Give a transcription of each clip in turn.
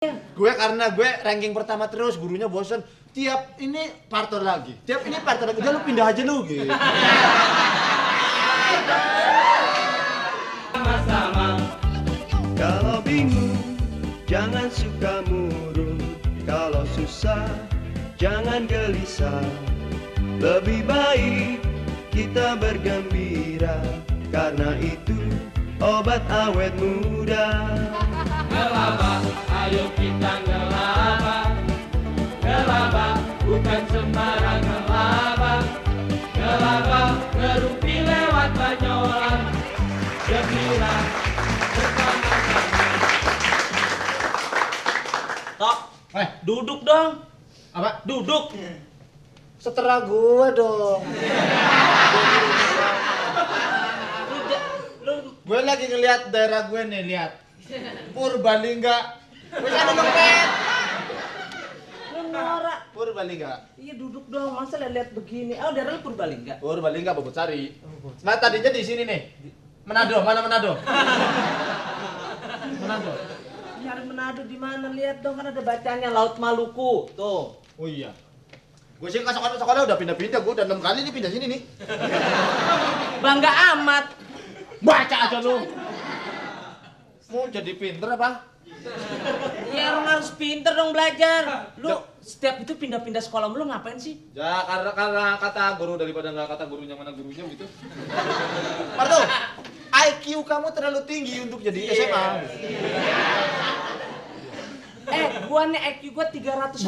Karena gue ranking pertama terus, gurunya bosen. Tiap ini parter lagi, udah lu pindah aja lu gitu. Sama-sama. Kalau bingung, jangan suka murung. Kalau susah, jangan gelisah. Lebih baik kita bergembira, karena itu obat awet muda. Ngelaba, ayo kita ngelaba. Ngelaba, bukan sembarang ngelaba. Ngelaba, ngerupi lewat banyolan. Gembira bersama-sama. Tok, duduk dong. Apa? Duduk. Seterah gue dong. Gue lagi ngeliat daerah gue nih, lihat. Purbalingga. Wis anu mepet. Lu norak. Purbalingga. Iya duduk dong, masa lihat begini. Oh, daerah lu Purbalingga. Purbalingga Bobocari. Nah, tadinya di sini nih. Manado, mana Manado? Manado. Nyari Manado di mana? Lihat dong, kan ada bacanya Laut Maluku. Tuh. Oh iya. Gue sih ke sekolah udah pindah-pindah, gue udah 6 kali nih pindah sini nih. Bangga amat. Baca aja lu. Mau jadi pinter apa? Ya orang harus pinter dong belajar. Lu setiap itu pindah-pindah sekolah lu ngapain sih? Ya karena kata guru daripada nggak kata gurunya mana gurunya gitu. Parto, IQ kamu terlalu tinggi untuk jadi SMA. Gua nih IQ gua 360.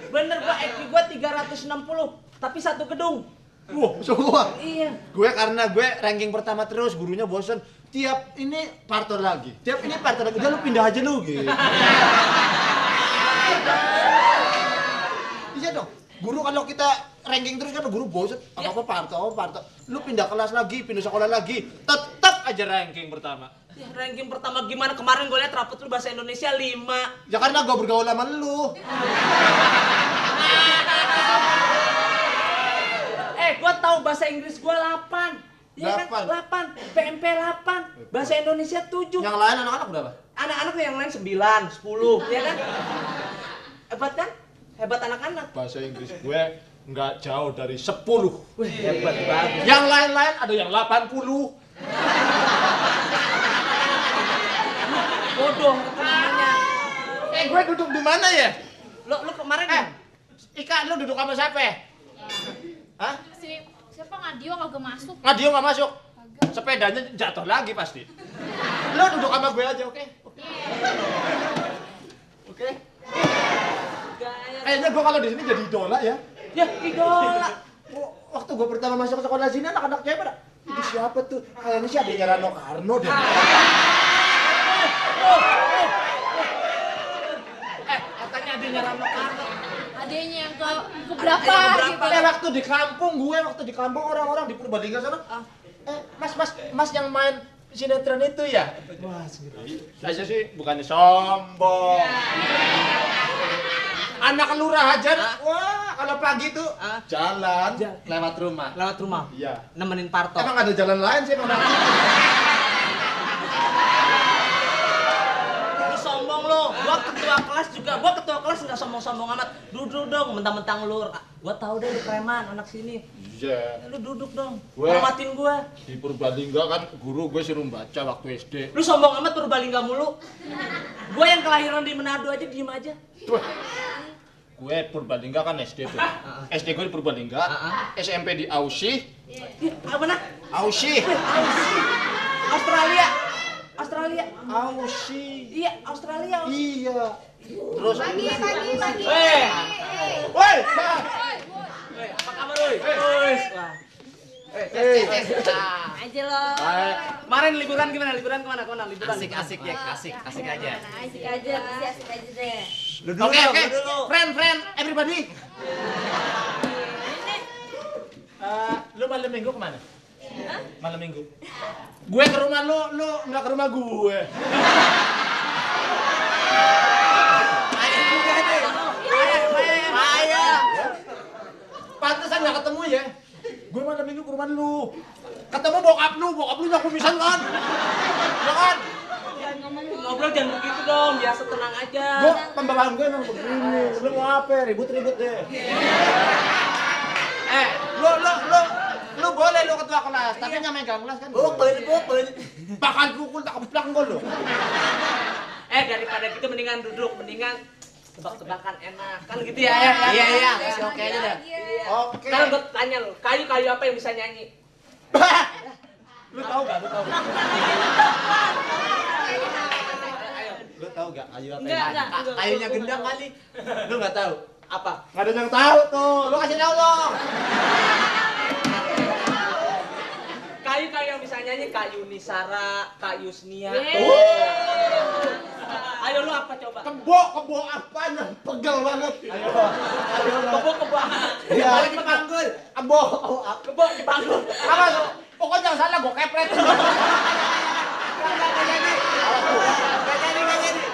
Bener gua IQ gua 360, tapi satu gedung. Wah, semua. Iya. Karena gue ranking pertama terus, gurunya bosen. Tiap ini parter lagi, udah lu pindah aja lu gitu. Iya dong. Guru kalau kita ranking terus kan guru bosen. Apa parter. Lu pindah kelas lagi, pindah sekolah lagi, tetap aja ranking pertama. Ya, ranking pertama gimana? Kemarin gue liat rapot lu bahasa Indonesia 5. Ya karena gue bergaul sama lu. Gue tahu bahasa Inggris gue 8. Ya 8. kan? 8. PMP 8. Bahasa Indonesia 7. Yang lain anak-anak berapa? Anak-anak yang lain 9, 10, ya kan? Hebat kan? Hebat anak-anak. Bahasa Inggris gue nggak jauh dari 10. Wih, hebat banget. Yang lain-lain ada yang 80. Bodoh namanya. Gue duduk di mana ya? Lu kemarin Ika, lu duduk sama siapa ya? Hah? Siapa Ngadio kagak masuk? Ngadio nggak masuk? Sepedanya jatuh lagi pasti. Lu duduk sama gue aja, oke? Oke? Kayaknya gue kalau di sini jadi idola ya. Ya, idola. Waktu gue pertama masuk ke sekolah sini, anak-anak cewek pada, ini siapa tuh? Kayaknya sih adiknya Rano Karno deh. Katanya adiknya Rano Karno. Adanya yang ke berapa gitu? Waktu di kampung orang-orang di Purbalingga sana. Mas yang main sinetron itu ya? Mas gitu. Saya sih bukannya sombong. Anak lurah aja. Wah, kalau pagi tuh jalan lewat rumah. Lewat rumah? Iya. Nemenin Parto. Emang ada jalan lain sih emang. Lu sombong lu. Gua ketua kelas nggak sombong-sombong amat. Duduk dong, mentang-mentang lu. Gua tahu deh lu preman anak sini. Iya. Lu duduk dong. Gue- Hormatin gua. Di Purbalingga kan guru gue suruh baca waktu SD. Lu sombong amat Purbalingga mulu. Gua yang kelahiran di Manado aja diem aja. Wah. Gue Purbalingga kan SD tuh. SD gue di Purbalingga, SMP di Aussie. Mana? Aussie. Australia. Aussie. Iya, Australia. Iya. Terus Pagi. woi, Apa kabar, Roy? Wah. Aja lo. Kemarin liburan gimana? Liburan kemana? Liburan. Asik aja. Asik aja, pasti asik aja deh. Oke. Friend, everybody. Lu malam minggu kemana? Malam minggu. Gue ke rumah lu nggak ke rumah gue. Pantesan nggak ketemu ya. Gue malam minggu ke rumah lu. Ketemu bokap lu nya kumisan kan? Ya kan? Ngobrol jangan begitu dong, biasa tenang aja. Gua pembawaan gue emang begini. Lu mau apa? Ribut-ribut deh. Lu boleh lu ketua kelas, tapi nggak megang kelas kan? Pukul. Bakal pukul tak keplak gua lu. Daripada gitu mendingan duduk, mendingan tebak-tebakan enak. Kan gitu ya. Iya, masih oke aja deh. Oke. Sekarang gue tanya lu, kayu-kayu apa yang bisa nyanyi? Lu tahu gak? Lu tahu gak kayu apa? Enggak. Kayunya gendang kali. Lu nggak tahu? Apa? Nggak ada yang tahu tuh. Lu kasih tahu dong. Kayu-kayu yang bisa nyanyi, kayu Nisara, kayu Snia. Ayo lu apa coba? Kebo apa yang pegel banget? Ayo. Kebo. Iya. Paling dipanggul. Kebo Dipanggul. apa tuh? Pokoknya jangan salah gua kepret.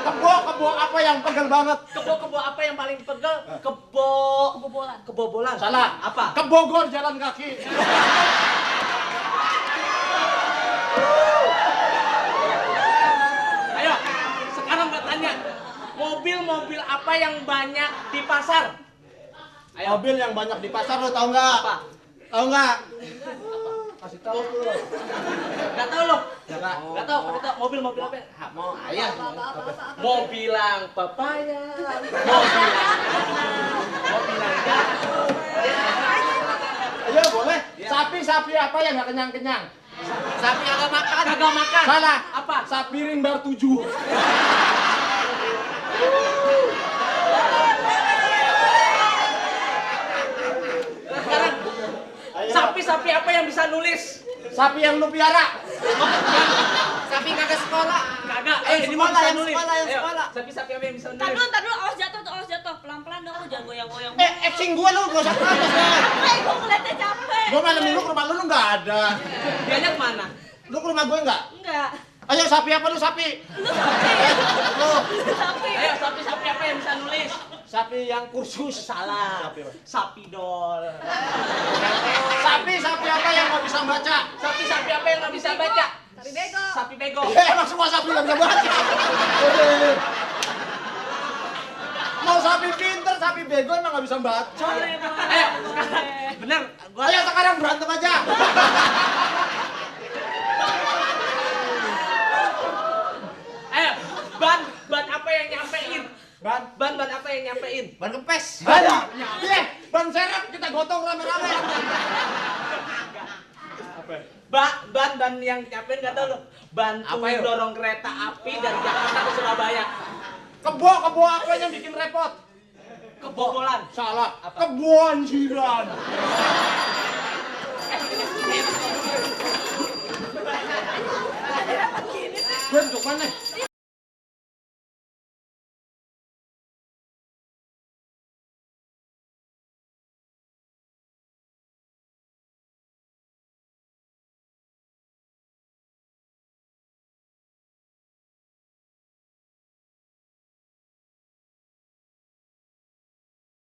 Kebo apa yang pegel banget? Kebo apa yang paling pegel? Kebobolan. Salah. Apa? Ke Bogor jalan kaki. Ayo, sekarang gue tanya, mobil apa yang banyak di pasar? Ayo. Mobil yang banyak di pasar lu tahu nggak? Apa? Tahu nggak? Kasih tahu tuh. Gak tau lo? Nggak. Gak tau. Mobil apa? Mau ayah. Mau bilang papaya. Mau bilang jagung. Ayo boleh. Sapi apa yang nggak kenyang? Sapi kagak makan. Salah. Apa? Sapi rimbar 7. Sekarang sapi apa yang bisa nulis? Sapi yang lu piara. Sapi kagak sekolah. Kagak. Ini mau bisa nulis. Sekolah. Sapi apa yang bisa nulis? Tar dulu, awas jatuh. Pelan-pelan dong, lu jangan goyang-goyang. Acting gua lu nggak usah protes deh. Gua ngeliatnya capek. Gua malam minggu ke rumah lu nggak ada. Dianya kemana? Lu ke rumah gue nggak? Enggak. Ayo sapi apa lu sapi? Lu sapi. Lu Sapi. Ayo sapi apa yang bisa nulis? sapi yang kursus. Salah. Sapi apa? Sapi dol. Sapi apa yang nggak bisa baca? Sapi apa yang nggak bisa baca? Sapi bego. Sapi bego. Emang semua sapi nggak bisa baca? Mau sapi pinter, sapi bego emang nggak bisa baca. Ayo, sekarang. Bener. Ayo sekarang berantem aja. Ayo, ban apa yang nyampein? Ban apa yang nyampein? Ban kempes. Ada. Iya, ban serep kita gotong rame-rame. Ban yang nyampein nggak tahu lo. Bantu Apa yuk? dorong kereta api dari Jakarta ke Surabaya. Kebo apa yang bikin repot? Kebobolan. Salah. Apa? Kebanjiran. Gue untuk mana?